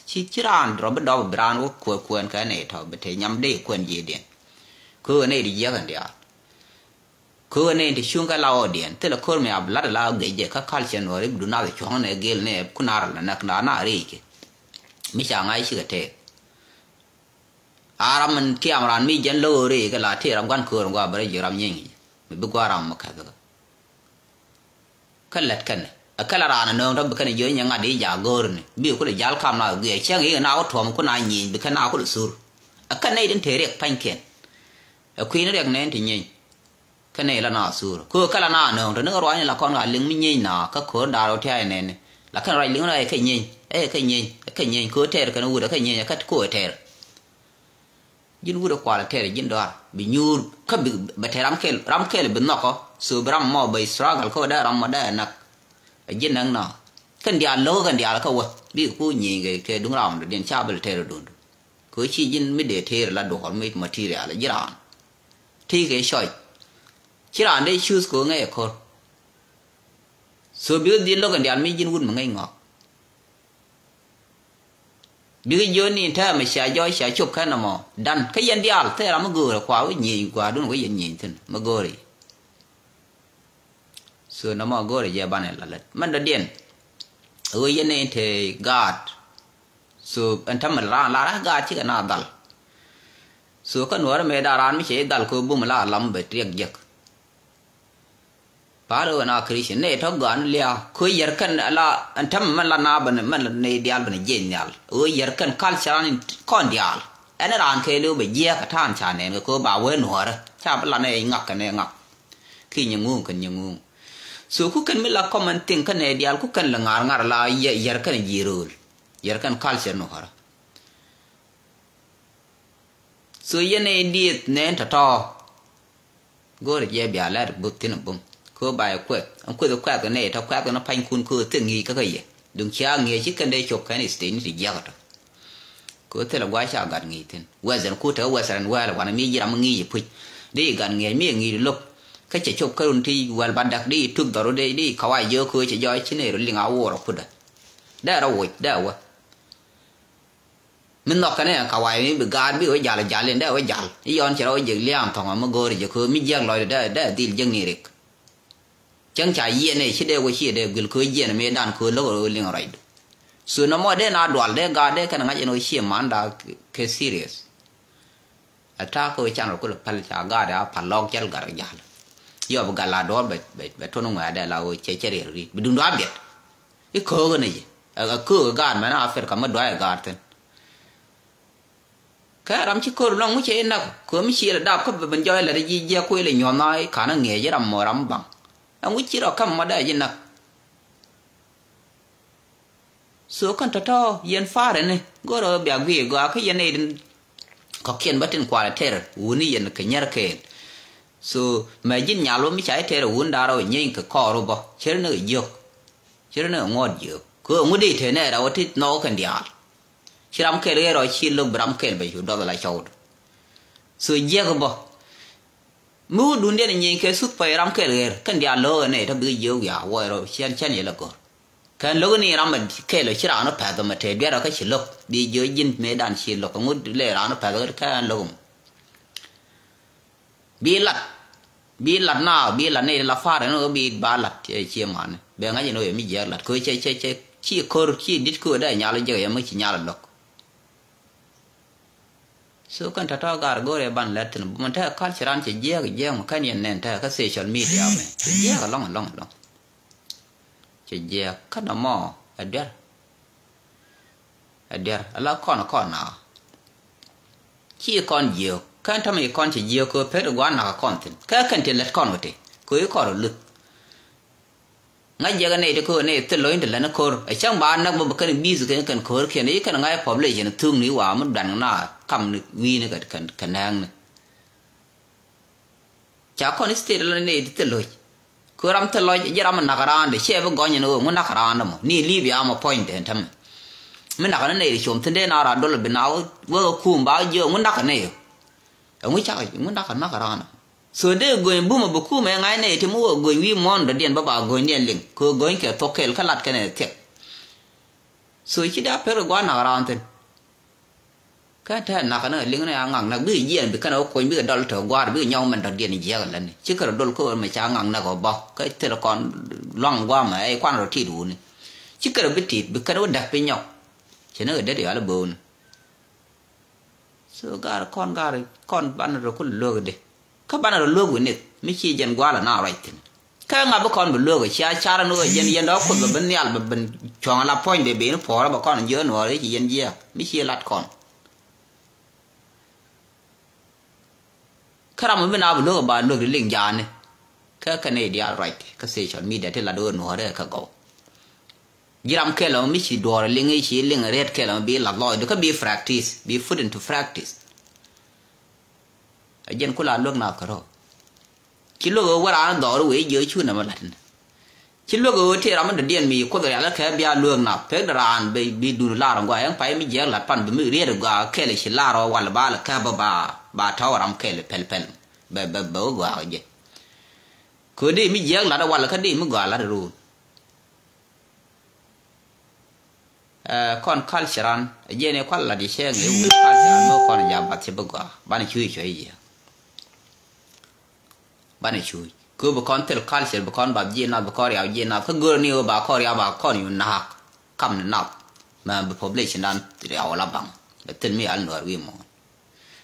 ci ci raan rɔ bi dɔp bi raan wä kuɛ kuɛn kɛ nɛy tɔ̱ bi te nyam dee kuɛn ji̱ diɛn. Kö ɣän nɛy di jiɛk ɣän diaal. Kö ɣän nɛy ti cuŋ kɛ la ɣɔɔdiɛn thilɛ ko̱r mi a bi lat la guic jɛ kä kal cɛ nuɔɔri bi du nath cuɔ̱ŋ nɛ gel nɛ ku nar la nɛk na na rɛɛc kɛ. Mi ca ŋa̱c cikɛ tɛɛk. A ram min tiam raan mi jɛn lo̱k ɣöö rɛɛc kɛ la tëë ram gua̱n köör in gua bɛ rɔ ji̱ ram nyieny kɛ jɛ mi bi gua ram mi kɛth kɛ. Kä lät kɛn ɛ kɛl a raan a nööŋ tɔ bi kɛn jiöc nyɛ ŋa̱t i̱ jaak go̱o̱r ni bi kulɛ jal kam na guiɛ cäŋ i̱ na wä tuɔm kun a nyieny bi kɛn na kulɛ thur. Ɛ kɛn nɛy tin te riɛk pa̱nykiɛn. Ɛ kui̱n riɛk nɛn ti nyieny. Kä nɛy la na thur kö kɛl a na nööŋ tɔ ni kä ruac ni la kɔn ka liŋ mi nyieny na kä ko̱r daal wä tia̱a̱c nɛn ni la kɛn ruac liŋ na ɛ kɛ nyieny ɛ kɛ nyieny ɛ kɛ nyieny kö tɛɛr kɛn wut ɛ kɛ nyieny ɛ kɛ ko̱ ɛ tɛɛr. Ji̱n wut ɛ kual ɛ tɛr ji̱n dɔaar bi nyuur kä bi bɛ tɛr ram kɛl, ram kɛl bi nhɔkɔ. So bi ram mɔ bɛ struggle kä dee ram mɔ dee ɛ nak. Ɛ ji̱n näk nɔ kɛn diaal lo̱k kɛn diaal kä wä bi ku nyieny kɛ kɛ duŋ ram dɔ̱diɛn ca bɛ lɛ tɛr duŋdu. Kɛ ci ji̱n mi dee tɛr la duɔ̱ɔ̱r mi material ji̱ raan. Ti kɛ choice. Ci raan dee choose kɛ ŋäc ɛ ko̱r. So bikɛ dhil lo̱k kɛn diaal mi ji̱n wut mi ŋäc ŋɔak. Bikɛ jiök ni täämɛ cia jɔɔc cia cop kɛn ɛmɔ dan kä yɛn diaal thil ram mi göörä kua wä nyieny gua̱a̱rdun wä yɛn nyieny thi̱n mi göörä. So nɔmɔ göörä jɛ banɛ la lät mɛn dɔ̱diɛn. Ɣöö yɛn ni te gaat. So ɛn täämɛ raan la rak gaat cikɛ na dhal. So kä nuɔ̱ɔ̱rä mëë da̱a̱ raan mi cɛ i̱ dhal kɛ bum la lam bɛ riɛk jek. Pa̱a̱r ɣöö na Christian nɛy tɔ̱ gɔaa ni lia̱a̱ kɛ ɣöö yɛr kɛn ala ɛn täämɛ mɛn la na bɛn mɛn la nɛy diaal bɛn jiɛc nhial ɣöö yɛr kɛn culture ni kɔn diaal. Ɛn raan kɛɛliw bɛ jiɛɛk ɛ ta̱a̱n ca nɛɛn kɛ kɛ ɣöö ba wee nuɔ̱ɔ̱rä ca bi la nɛy ŋak kɛn nɛy ŋak. Ki nyɛ ŋuuŋ kɛn nyɛ ŋuuŋ. So ku kɛn mi la common thing kä nɛy diaal ku kɛn lɛ ŋa̱r ŋa̱r la yɛ yɛr kɛn ji̱ rööl yɛr kɛn culture nuɔ̱ɔ̱rä. So yɛn ɛ dieth nɛn tɔ̱tɔ̱. Go̱o̱rɛ jɛ bia lɛr buth thin a bum. Ko ba yɛ kuɛth ɛn kueth kuɛth kɛ nɛy tɔ kuɛth kɛ ni panykun ko thil ŋi̱i̱c kä kä yɛ duŋ cia ŋi̱i̱c ci kɛn dee cop kɛn state ni ti jiäk tɔ. Ko thil a gua̱c ca gat ŋi̱i̱c thin western ku te western wɛl wanɛ mi ji̱ ram mi ŋi̱i̱c puc. Di gat ŋi̱i̱c mi ŋi̱i̱c lo̱k kä cɛ cop kärun ti wɛl ba dak di tuk dhɔru di di kawac jiök ko cɛ jɔɔc ci nɛy ru liŋ a wuɔr a kudä. Dee rɔ woc dee wä. Mi nhɔk kɛn ɛ kawac mi bi gaat bi wä jal jal in dee wä jal i̱ yɔn ci rɔ wä jek lia̱a̱ŋ thɔŋ mi go̱o̱ri jɛ köö mi jiɛk lɔcdɛ dee dee dhil jek ni rik. Cäŋ ca yiɛn ɛ ci dee wä ci dee guil köö jiɛn mi dan köö lo̱k rɔ liŋ rɔcdu. So nɔmɔ dee na dual dee gaat dee kɛn ŋa̱c in wä ci manda kɛ serious. Ɛ ta̱a̱ kä ɣöö can rɔ kulɛ päl ca gaat ɛ a päl lɔɔk cɛl gat rɔ ja̱l. Yɔp gat la duɔ̱ɔ̱r bɛ bɛ bɛ tun ŋuɛ̈ɛ̈dɛ la ɣöö cɛ cɛ riɛl ri̱t bi duŋdu a biɛt. I̱ köökä ni ji̱ ɛ ɛ köökä gaat mɛn a Africa mi dua̱a̱c ɛ gaat thi̱n. Kɛ ram ci ko̱r lɔŋ mi cɛ inak kɛ mi ciël ɛ dap kä bɛ ben jɔɔc lät ji̱ jiɛk kuël ɛ nyuɔ̱th na i̱ ka̱n a ŋiɛc i̱ ram mɔ ram baŋ. Ɛŋu ci rɔ käm mɔ dee ji̱ nak. So kɛn tɔ̱tɔ̱ yɛn fa̱a̱r ɛni go̱rɛ bia guiy gɔaa kä yɛn nɛy tin kɔ̱kiɛn bä tin kualɛ tɛr wuni yɛn kɛ nyɛr kɛɛl. So mɛ ji̱n nyal wä mi ca i̱ tɛr wun da̱rä wä nyieeny kɛ kɔɔr wä bä cär ni kɛ jiök. Cär ni kɛ ŋuɔ̱t jiök kɛ ɣöö ŋut i̱ te nɛɛrɛ wä ti nhɔk kɛn diaal. Ci ram kɛl ɣer ɔ ci lo̱k bi ram kɛl bɛ cu duɔth ala cɔwdu. So jiɛk bä mi wä duundiɛn nyieeny kɛ thuth pɔy ram kɛl ɣer kɛn diaal lo̱k ɛnɛ tɔ bikɛ jiök ya wä rɔ ciɛn ciɛn yɛ lɛ go̱r. Kɛn lo̱k ni ram mɛ kɛl ɔ ci raan ɔ pɛ̈th ɔ mɛ te duɛɛr ɔ kä ci lo̱k bi jiök ji̱n mëëdan ci lo̱k ŋut lɛ raan ɔ pɛ̈th ɔ kɛn lo̱k mɔ. Bi lat bi lat na bi lat ni la far ni bi ba lat cie man bɛ ŋa̱c ni mi jiɛk lat ko cɛ cɛ cɛ ci kor ci dit ko dɛ nyal jɛ yɛ mi ci nyal lo̱k. So kɛn tɔ̱tɔ̱ gar go̱rɛ ban lɛt thin bumɛ tɛ culture an cɛ jiɛk jiɛk mɛ kɛn yɛn nɛn tɛ kä social media mɛ cɛ jiɛk alɔŋ alɔŋ alɔŋ. Cɛ jiɛk kä nɔmɔ ɛ duer. Ɛ duer ala kɔn kɔn na. Ci kɔn jiök kɛn tämɛ ci kɔn cɛ jiök kɛ pet gua̱n nak kɔn thin kɛ kɛn ti lät kɔn wä ti kɛ i̱ kɔn rɔ luth. Ŋa̱c jiɛk nɛy ti kɛ wä nɛy thil lo̱ny ti lät ni ko̱r ɛ cäŋ ba näk bä bä kɛn bi̱i̱th kɛn kɛn ko̱r kiɛn i̱ kɛn ŋa̱c population thuk ni wa mi duan na kam ni wi̱i̱ni kɛ kɛ nɛɛŋni. Ca kɔn state la nɛy ti thil lo̱c. Kɛ ram thil lɔc ji̱ ram mi nak raan dee ciɛ bi gɔny ni ɣöö ŋu nak raan dee mɔ ni Libya mɔ puɔ̱ny dee tämɛ. Mi nak ni nɛy ti com thin dee na raa dol bi na wek kum ba jiö ŋu nak ni ɣöö. Ɛŋu cak ŋu nak nak raan dee mɔ. So dee go̱ny bumɛ bi kumɛ ŋa̱c nɛy ti mi wek go̱ny wi̱i̱ muɔ̱ɔ̱n dɔ̱diɛn bä ba go̱ny diɛn liŋ kɛ go̱ny kɛ thok kɛl kä lat kɛnɛ thiɛk. So ci dee a per kɛ gua̱a̱r nak raan thin. Kä te nak ni liŋ ni a ŋak nak bikɛ jiɛn bi kɛn a wä kuny bikɛ dɔl te gua̱a̱r bikɛ nyɔk mɛn dɔ̱diɛn jiɛk lɛn ci kɛ rɔ dol kä mɛ ca ŋak nak ɔ bä kä thil kɔn luaŋ gua̱a̱r mɛ ɛ kuan rɔ tit wuni. Ci kɛ rɔ bi tit bi kɛn wä däk pi nyɔk. Ci ni kɛ det yɔal bo̱o̱ni. So gar kɔn gar kɔn banɛ rɔ kul luäk di. Kä banɛ rɔ luäk wi̱nith mi ci jɛn gua̱a̱l ana ruac thi̱n. Kä ŋa bi kɔn bi luäk cia car ni ɣöö jɛn yɛn dɔ̱ kuoth bɛ bi nhial bɛ ben cuɔ̱ŋ ala puɔ̱ny dee ben puɔ̱ɔ̱rä bɛ kɔn jiö nuɔɔr i̱ ci yɛn jiääk mi ci lat kɔn. Kä ram mi bi na bi luäk ba luäk di liŋ jaani. Kä kɛn i̱ diaal ruac kä social media ti lat ɣöö nuɔɔrɛ kä gɔw. Ji̱ ram kɛl ɔmɔ mi ci duɔɔr liŋ i̱ ci liŋ riet kɛl ɔmɔ bi lat lɔɔcdu kä bi practice bi put into practice. Ɛ jɛn ku la luäk nath kärɔ̱. Ci luäk ɣöö wä raan dhɔr wee jiö cu nɛmɛ la̱t ni. Ci luäk ɣöö tëë ram mi dɔ̱diɛn mi kuoth rial kɛ bia luäk nath pek de raan bi, bi dun lar ŋɔa ɛn pay mi jiɛk la̱t pan bi mi riet gɔaa kɛl ci lar ɔ wal ba lɛ kɛ bä ba, ba tɔ̱ ram kɛl pɛl pɛl. Bɛ, bɛ, bɛ wä gɔaa jɛ. Kö dee mi jiɛk la̱t wal kä dee mi gɔaa la̱t ro̱o̱n. Ɛ, kɔn culture an, ɛ jɛn ɛ kual lat yɛ cɛ ŋɛ wut culture an, mɛ kɔn ja bath cɛ bi gɔaa. Banɛ cuc cuɛ yɛ. Banɛ cuc. Kö bi kɔn thil culture, bi kɔn bath ji̱ nath, bi kɔn riaw ji̱ nath. Kä gör ni ɣöö ba kɔn riaw ba kɔn yu naak. Kam ni nath. Mɛ bi population dan riaw la baŋ. Bɛ thil mi al nuɔr wi̱i̱ muɔ̱ɔ̱n.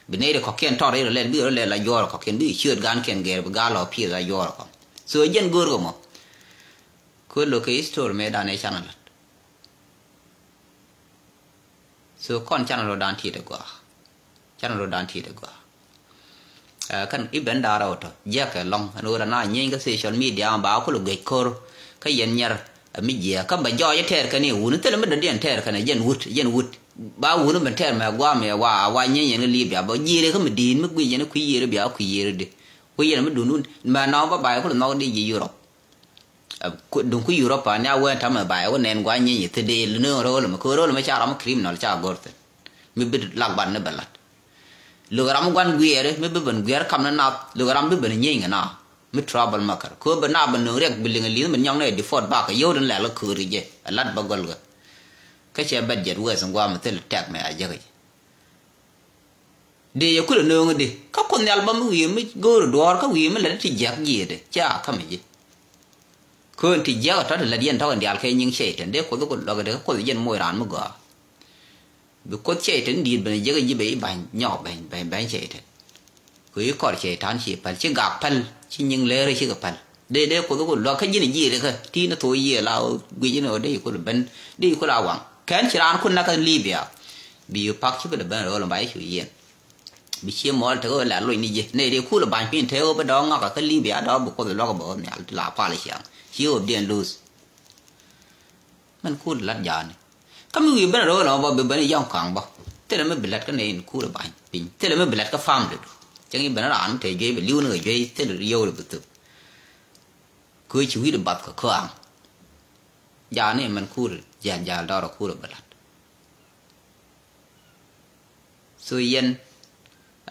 Bi nɛy ri kɔ̱kiɛn tɔr ri rɔ lɛl, bi rɔ lɛl la juɔr kɔ̱kiɛn, bi ciöt gankiɛn gɛr, bi gal lɔ pieth la juɔr kɔ̱. So jɛn gör kɛ mɔ. Kö lo̱k kɛ history mɛ dan ɛ canɛ lat. So kɔn canɛ rɔ dan tiet ɛ gɔaa. Canɛ rɔ dan tiet ɛ gɔaa. Ɛ, kɛn i̱ ben da̱a̱r ɛ wä tɔ jiäkɛ lɔ̱ŋ ɛn ɣöö la na nyieeny kä social media ba kulɛ guic ko̱r kä yɛn nyɛr ɛ mi jiɛɛk kä bɛ jɔɔc ɛ tɛɛr kɛn i̱ wun thilɛ mi dɔ̱diɛn tɛɛr kɛn ɛ jɛn wut, jɛn wut. Ba wun ben tɛɛr mɛ guam ɛ wa, wa nyieeny yɛn kä Libya bä jiɛɛr kä mi di̱i̱t mi guic yɛn kui̱ yiëër bia kui̱ yiëër di. Kui̱ yɛn mi dundun mɛ nɔɔk bä ba yɛ kulɛ nhɔk di ji̱ Europe. Ɛ, ku-, duŋ ku Europa ni a wen tamɛ ba ɛ wä nɛn gua nyieeny ithi dee li ni röl mi kö röl mi ca ram criminal ca gor thin. Mi bi lak ban ni bɛ lat. Luk ram guan guiɛri mi bi ben guiɛr kam ni nath, luk ram bi ben nyieeny kɛ na. Mi trouble maker. Kö bɛ na bɛ nöŋ riɛk bi liŋ liŋ mi nyɔŋ ni deport bak kɛ yio̱w din lɛl kɛ köör kɛ jɛ. Ɛ lat bä gɔl kɛ. Kä cɛ bɛt jɛt wes in gua mi thil tɛk mɛ a jek kɛ jɛ. Dee yɛ kulɛ nööŋä di kä Kuoth Nhial bä mi wi̱i̱ mi go̱o̱ri duɔ̱ɔ̱r kä wi̱i̱ mi lät ti jiäk jiëëdɛ cia kä mi ji̱. Köön ti jiäk ɛ tɔ̱ ti lät yɛn tɔ̱ kɛ diaal kɛ nyiŋ Cɛytan dee Kuoth ku luäk di kä Kuoth jɛn moc raan mi gɔaa. Bi Kuoth Cɛytan di̱i̱t ben jiäk ji̱ ben i̱ ba̱ny nyɔk ba̱ny ba̱ny ba̱ny Cɛytan. Kɛ i̱ kɔr Cɛytan ci päl ci gak päl ci nyiŋ leerä cikɛ päl. Dee dee Kuoth ku luäk kä ji̱n ji̱ rikä ti ni thok yiëë la guic ni ɣöö dee ikul ben dee ikul a waŋ. Kɛn ci raan kun näk kä Libya. Bi yu pak ci bi lɛ ben rööl ba i̱ cu yiɛn. Bi cie muɔɔl tek ɣöö lɛ loc ni ji̱. Nɛy dee kul ba̱ny piny tek ɣöö bi dɔɔk ŋakä kä Libya dɔɔk bi Kuoth luäk bä ɣöö nhial ti la pal ciaŋ. Ci ɣöö bi diɛn luth. Mɛn kul lat jaani. Kä mi wi̱i̱ ben rööl ɔmɔ bä bi ben yɔ̱ŋ ka̱ŋ bä. Thilɛ mi bi lät kä nɛy in kul ba̱ny piny. Thilɛ mi bi lät kä family du. Cäŋ i̱ ben raan mi te juey bi li̱w ni kɛ juey thilɛ yio̱w bi thuk. Kö ci wi̱i̱ di bath kɛ kö aŋ. Jaani mɛn kur jial jial dɔr kur bɛ lat. So yɛn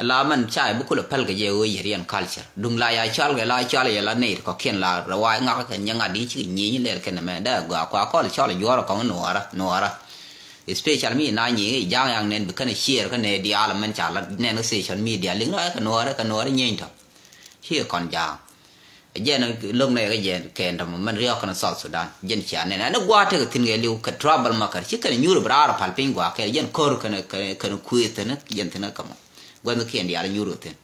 la mɛn ca bi kulɛ päl kɛ jɛ ɣöö yɛ riɛn culture. Duŋ la ya cual kɛ la cual yɛ la nɛy kɔ̱kiɛn la rɛ wa ŋak kɛ nyɛ ŋa̱t di ci nyieny lɛl kɛn mɛ dee gɔaa kua kɔl cɔl juɔr kɔŋ nuɔɔrä nuɔɔrä. Especially mi na nyieny ja̱a̱ŋ yaŋ nɛn bi kɛn ciɛɛr kä nɛ diaal mɛn ca la nɛn kɛ social media liŋ rɔ kɛ nuɔɔrä kɛ nuɔɔrä nyieny tɔ. Ci kɔn ja̱a̱ŋ. Jɛn lo̱k nɛ kɛ jɛn kɛn tɔmɔ mɛn riɔk kɛn South Sudan. Jɛn cia nɛn ɛn gua̱a̱ tekɛ thi̱n kɛ liw kɛ trouble maker. Ci kɛn nyuur bi raar pal piny gua̱a̱ kɛ jɛn ko̱r kɛn, kɛn, kɛn kuëë thi̱n jɛn thi̱n kɛ mɔ. Gua̱n kiɛn diaal nyuur kɛ thi̱n.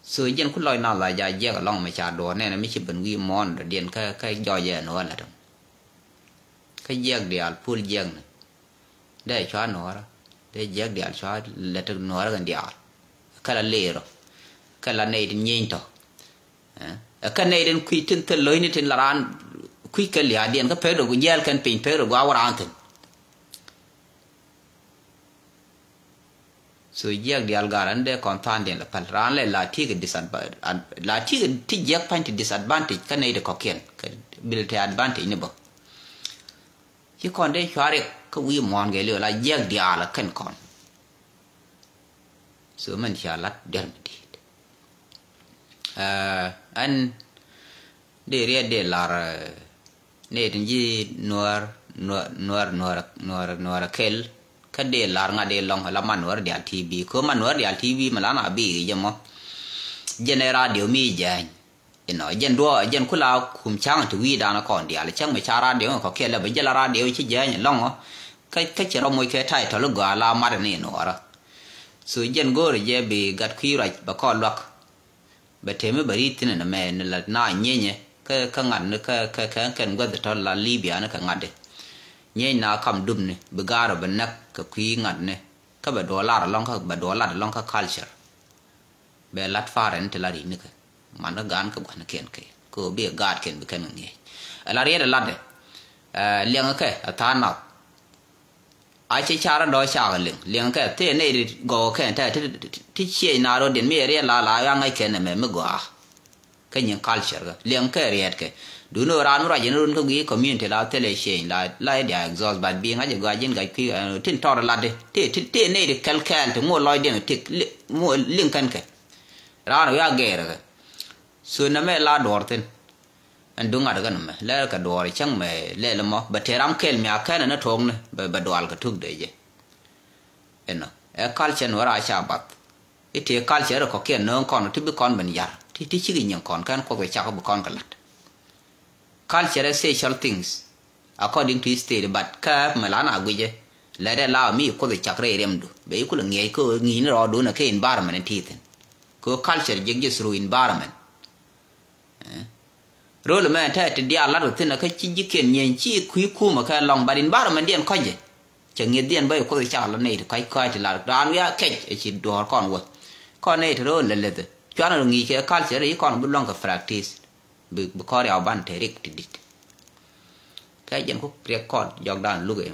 So jɛn ku lɔc na la ja jiɛk alɔŋ mɛ ca duɔ̱ɔ̱r nɛn mi ci ben wi̱i̱ muɔ̱ɔ̱n dɔ̱diɛn kä, kä jɔɔc ɛn ɣöö lät ɛmɔ. Kä jiɛk diaal pul jiɛk ni. Dee cua nuɔɔrä dee jiäk diaal cua lät nuɔɔrä kɛn diaal. Kä la leerɔ kä la nɛy tin nyieny tɔ. Ɛ kä nɛy tin kui̱ tin thil lo̱cni tin la raan kui̱ kɛ lia̱a̱diɛn kä pek rɛ gu jiɛɛl kɛn piny pek rɛ gu a wä raan thi̱n. So jiɛk diaal gal an dee kɔn tha̱a̱ŋdiɛn la päl raan lɛ la ti̱i̱ kɛ disadvantage la ti̱i̱ kɛ ti jiɛk pa̱ny ti disadvantage kä nɛy ti kɔ̱kiɛn kɛ bil te advantage ni bä. Ci kɔn dee cua̱ riɛk kä wi̱i̱ muɔ̱ɔ̱n gɛ liw la jiɛk diaal kɛn kɔn. So mɛn cia lat diɛr mi di̱i̱t. Ɛn dee riɛt dee lar nɛy tin ji̱ nuäär nuäär nuäär nuäär nuäär kel. Kä dee lar ŋa̱t dee lɔŋ la man nuäär diaal T V ko man nuäär diaal T V mi la na bi jɛ mɔ. Jɛn ɛ radio mi jɛny. Inɔ jɛn duɔ jɛn kula kum ca̱ŋ ti wi̱i̱ da̱a̱n kɔn diaal cäŋ mi ca radio kɔ kiɛ lɛ bi jɛ la radio ci jɛny lɔŋɔ. Kä kä ci rɔ moc kɛ title gɔaa la mat ni nuɔrä. So jɛn go̱o̱rɛ jɛ bi gat kui̱ ruac bɛ kɔn luak. Bɛ temi bɛ ri̱t thin ni mɛ ni la na nyienyɛ kä kä ŋa̱t ni kä kä kä kɛn guäth tɔ la Libya ni kä ŋa̱t di. Nyieny na kam dup ni bi ga̱a̱r bɛ näk kä kui̱ ŋa̱t ni. Kä bɛ duɔlar alɔŋ kä bɛ duɔlar alɔŋ kä culture. Bɛ lat farɛn ti la ri̱n ni kɛ man kä gaan kä gua̱n kiɛn kɛ kɛ ɣöö bi ɛ gaat kiɛn bi kɛn kɛ ŋi̱eec. Ɛ la riɛt ɛ latdɛ. Ɛ liɛŋ kɛ ɛ tha̱a̱n nath. A cɛ car dɔ̱ cakɛ liŋ liŋ kɛ thee nɛy ti gɔw kɛn tɛ ti ciec na rot diɛn mi ɛ riɛt la la ɣaŋ ŋäc kɛn ɛmɛ mi gɔaa. Kä nyin culture kɛ liɛŋ kɛ riɛt kɛ duni ɣöö raan mi ruac in run kä guiy community la thilɛ change la la idia exhaust but bi ŋa̱c ɛ gɔaa ji̱n gac kui̱ tin tɔr latdi ti ti ti nɛy ti kɛl kɛɛl ti ŋuɔ lɔcdiɛn ti ŋuɔ liŋ kɛn kɛ. Raan wi̱i̱ a gɛɛr kɛ so nɛmɛ la duɔ̱ɔ̱r thi̱n. Ɛn duŋ ŋa̱t kɛn mɛ lɛɛr kɛ duɔ̱ɔ̱r cäŋ mɛ lɛl mɔ bɛ tëë ram kɛl mi a kɛn ɛn ɛ tuɔɔkni bɛ dual kɛ tuk dee jɛ. Inɔ ɛ culture nuɔr a ca bath. I̱ tëë culture kɔ̱kiɛn nööŋ kɔn ti bi kɔn ben yar ti ti cik inyieŋ kɔn kɛn kuoth kɛ cak bi kɔn kɛ la̱t. Culture ɛ social things according to state but kä mɛ lan a guicɛ. Lɛt ɛ la mi kuoth cak rɛy riɛmdu bɛ i̱ kulɛ ŋiɛc kä ŋi̱i̱ni rɔɔdun ɛ kɛ environment in ti thi̱n. Kɛ culture jiɛk ji̱ through environment. Rol mɛ tɛ ti diaal lat wä thi̱n kä ci ji̱kiɛn nyieny ci kui̱ kumä kɛ lɔŋ but environment diɛn kɔcɛ. Cɛ ŋi̱eth diɛn bä i̱ kuoth i̱ cakɛ lɔ nɛy ti kɔc kɔc ti lar raan wiaa kɛc ɛ ci duɔ̱ɔ̱r kɔn wä. Kɔn nɛy ti ro̱o̱l lɛ leth cuanɛ rɔ ŋi̱i̱c kɛ culture i̱ kɔn bi luäŋ kɛ practice. Bi kɔn riaw ban te rik ti dit. Kɛ jɛn ku riɛk kɔn jɔkdan luk ɛ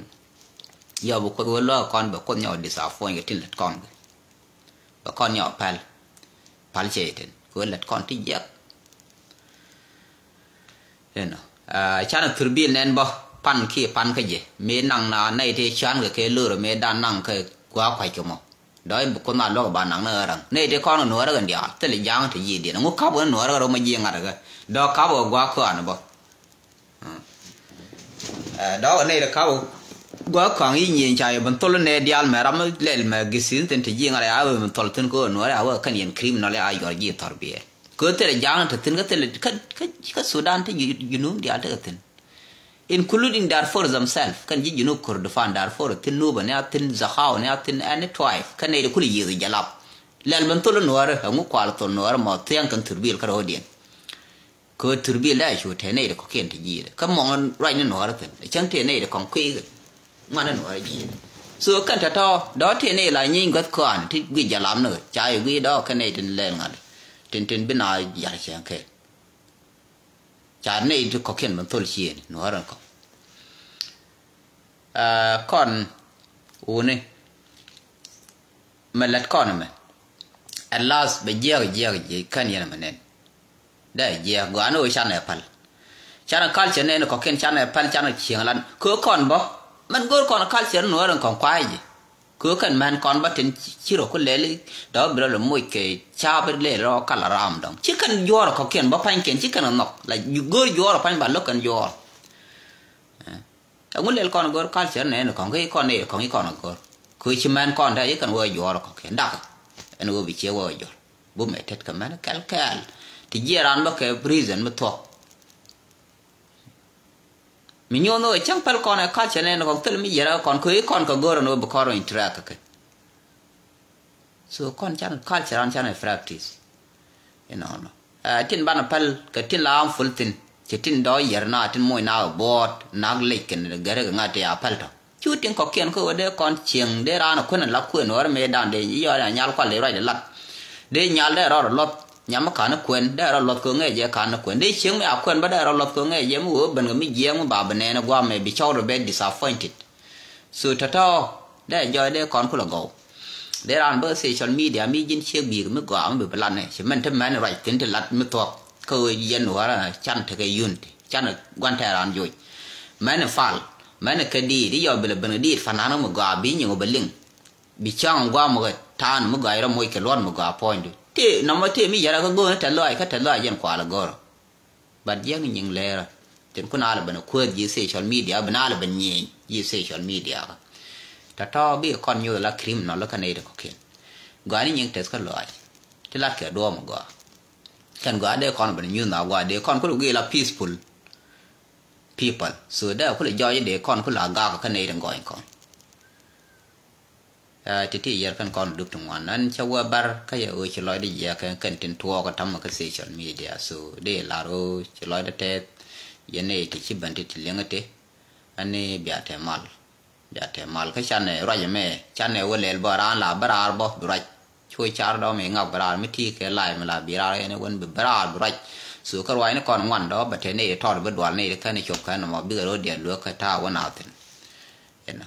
yɔ bi kuoth wä luäk kɔn bɛ kuoth nyɔk disappoint kɛ tin lät kɔn kɛ. Bɛ kɔn nyɔk päl. Päl cɛ itin kɛ wä lät kɔn ti jiɛk. Inɔ canɛ thurbil nɛn bä pan kiɛ pan kä jɛ mëë naŋ na nɛy tëë cuan kɛ kɛ lorɛ mëë dan naŋ kɛ gua̱a̱k kua̱c kɛ mɔ. Dɔ̱c bi kuoth na luɔk ba naŋ ni ɣäräŋ nɛy tëë kɔn kɛ nuɔɔrä kɛn diaal thilɛ ja̱a̱ŋ te yiëëdiɛn ŋu kap wä ni nuɔɔrä kɛ rɔ ma jiɛ ŋa̱t kɛ dɔ̱k kap wä gua̱a̱k köani bä. Dɔ̱k nɛy ti kap wä gua̱a̱k köaŋ i̱ nyiëën ca yɛ bin thol nɛ diaal mɛ ram lɛl mɛ gisi̱n thin te jiɛ ŋa̱t kɛ a wä bin thol thin kɛ wä nuɔɔrä a wä kɛn yɛn criminal a yuɔr ji̱ thɔr biɛɛr. Kɛ thilɛ ja̱a̱ŋ te thi̱n kä thilɛ kä Sudan te Junub diaal tekɛ thi̱n. Including Darfur themselves kɛn ji̱ Junub Kordofan Darfur thi̱n Nuba ni a thi̱n Zahawa ni a thi̱n any tribe kɛn nɛy ti kulɛ yiëth jalap. Lɛl ben thol nuɔɔri ɛŋu kual thol nuɔɔri mɔ thiɛŋ kɛn thurbil kä ro̱o̱diɛn. Kɛ thurbil dee a cu te nɛy ti kɔ̱kiɛn ti ji̱i̱dɛ kä mɔŋ ruac ni nuɔɔri thi̱n cäŋ te nɛy ti kɔŋ kui̱ kɛ ŋuan ni nuɔɔri ji̱i̱dɛ. So kɛn tɔ̱tɔ̱ dɔ̱ te nɛy la nyieeny guäth kɔaani ti guic jalap ni ɣöö ca yɛ guic dɔ̱ kɛn nɛy tin lɛl ŋa̱t tin tin bi na yar cɛŋ kɛɛl. Ca nɛy ti kɔ̱kiɛn ben thol ciëëni nuɔ̱ɔ̱rɛ kɔ̱k. Kɔn wuni mɛ lät kɔn mɛ. At last bɛ jiɛk jiɛk jiɛk kän yɛn mɛ nɛn. Dee jiɛk gɔaa ni ɣöö canɛ päl. Canɛ culture nɛn kɔ̱kiɛn canɛ päl canɛ cieŋ lan kɛ kɔn bä. Mɛn go̱o̱r kɔn culture nuɔ̱ɔ̱rɛ kɔn kua̱a̱c ji̱. Kɛ kɛn män kɔn bä tin ci rɔ ku lɛli dɔ̱ bi rɔ lɛ moc kɛ ca̱a̱p lɛl rɔ kal ram dɔ̱ŋ ci kɛn juɔɔr kɔ̱kiɛn bä pa̱nykiɛn ci kɛn nhɔk la go̱o̱r juɔɔr pa̱ny ba lo̱k kɛn juɔɔr. Ɛŋu lɛl kɔn go̱o̱r culture nɛn kɔ̱ŋ kä kɔn nɛy kɔ̱ŋ i̱ kɔn go̱o̱r kɛ ci män kɔn te i̱ kɛn wee juɔɔr kɔ̱ŋ kiɛn dak ɛn wee bi ciek wee juɔr. Bumɛ tet kɛ män kɛl kɛɛl ti jiɛ ran bä kɛ reason mi thuɔ̱k. Mi nyuɔn wee cäŋ päl kɔn ɛ culture nɛn kɔn thil mi yɛrɛ kɔn kɛ kɔn kɛ go̱r ɛn wee bi kɔn rɔ interact kɛ. So kɔn can culture an can ɛ practice. Inɔnɔ tin banɛ päl kɛ tin la am ful thin cɛ tin dɔɔ yɛr na tin moc na kɛ buɔɔt nak lec kɛn gɛrɛ kɛ ŋa̱t ti a päl tɔ. Cu tin kɔ̱kiɛn kä wä dee kɔn cieŋ dee raan ɛ kuän ɛ la kuën wär mëë dan dee yɔɔr ɛ nyal kual dee ruac dee lat. Dee nyal dee rɔɔd ɛ luɔth nyam mi ka̱n ɛ kuën dee rɔɔd luɔth kɛ ŋɛɛ jɛ ka̱n ɛ kuën dee cieŋ mi a kuën bä dee rɔɔd luɔth kɛ ŋɛɛ jɛ mi wee ben kɛ mi jiɛɛŋ mi ba bi nɛɛn ɛ guam mɛ bi cɔw rɛ bɛ disappointed. So tɔ̱tɔ̱ dee jɔɔc dee kɔn kulɛ gɔw. Dee raan bä social media mi ji̱n ciek bi̱i̱k mi gɔaa mi bi bi lat ni ci mɛn ti mɛn ruac thi̱n ti lat mi thuɔ̱k kä ɣöö yɛn wärä can tekɛ unity can gua̱n tɛɛr raan joc. Mɛn fal mɛn kɛ diit i̱ yɔ bi lɛ ben kɛ diit fanaŋ mi gɔaa bi nyiŋ wä bɛ liŋ. Bi cäŋ guam kɛ ta̱a̱n mi gɔaa irɔ moc kɛ luɔt mi gɔaa puɔ̱nydu tëë nɔmɔ tëë mi yɛrɛ kä go̱o̱n tɛth lɔaac kä tɛth lɔaac jɛn kual ɛ go̱rä. But jiɛk ni nyiŋ lɛɛrä tin kun alɛ ben kuäth ji̱ social media bin alɛ ben nyieny ji̱ social media kä. Tɔ̱tɔ̱ bikɛ kɔn nyoth la criminal kä nɛy ti kɔ̱kiɛn. Gɔaa ni nyiŋ tɛth kä lɔaac ti lat kɛ duɔ̱ɔ̱m gɔaa. Kɛn gɔaa dee kɔn ben nyuth na gɔaa dee kɔn kulɛ guic la peaceful people so dee kulɛ jɔɔc dee kɔn kulɛ a gak kä nɛy ti gɔny kɔn. Ti̱ti̱ yɛr kɛn kɔn dup ti ŋuan ɛn cä wee bär kä yɛ ɣöö ci lɔcdä jiɛk kɛn kɛn tin tuɔɔk kä ta̱mɛ kä social media so dee lar ɣöö ci lɔcdä tɛth. Yɛn ëë ti ci ben ti ti liŋä ti ɛn ni bia tɛ mal. Bia tɛ mal kä canɛ ruac ɛmɛ canɛ wä lɛl bä raan la bä raar bä bi ruac. Cu car dɔ̱ mi ŋak bä raar mi ti kɛ lay mi la bi raar ɛn wän bi bä raar bi ruac. So kä ruac ni kɔn ŋuan dɔ̱ bä tɛ ni tɔt bi dual ni ti kɛn cop kɛn mɔ bikɛ ro̱diɛn luek kä ta̱a̱ wä na thin. Ɛnɔ.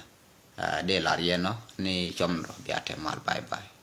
Dee lar yɛn ɔ ni cuɔm rɔ bia te mal, bye bye.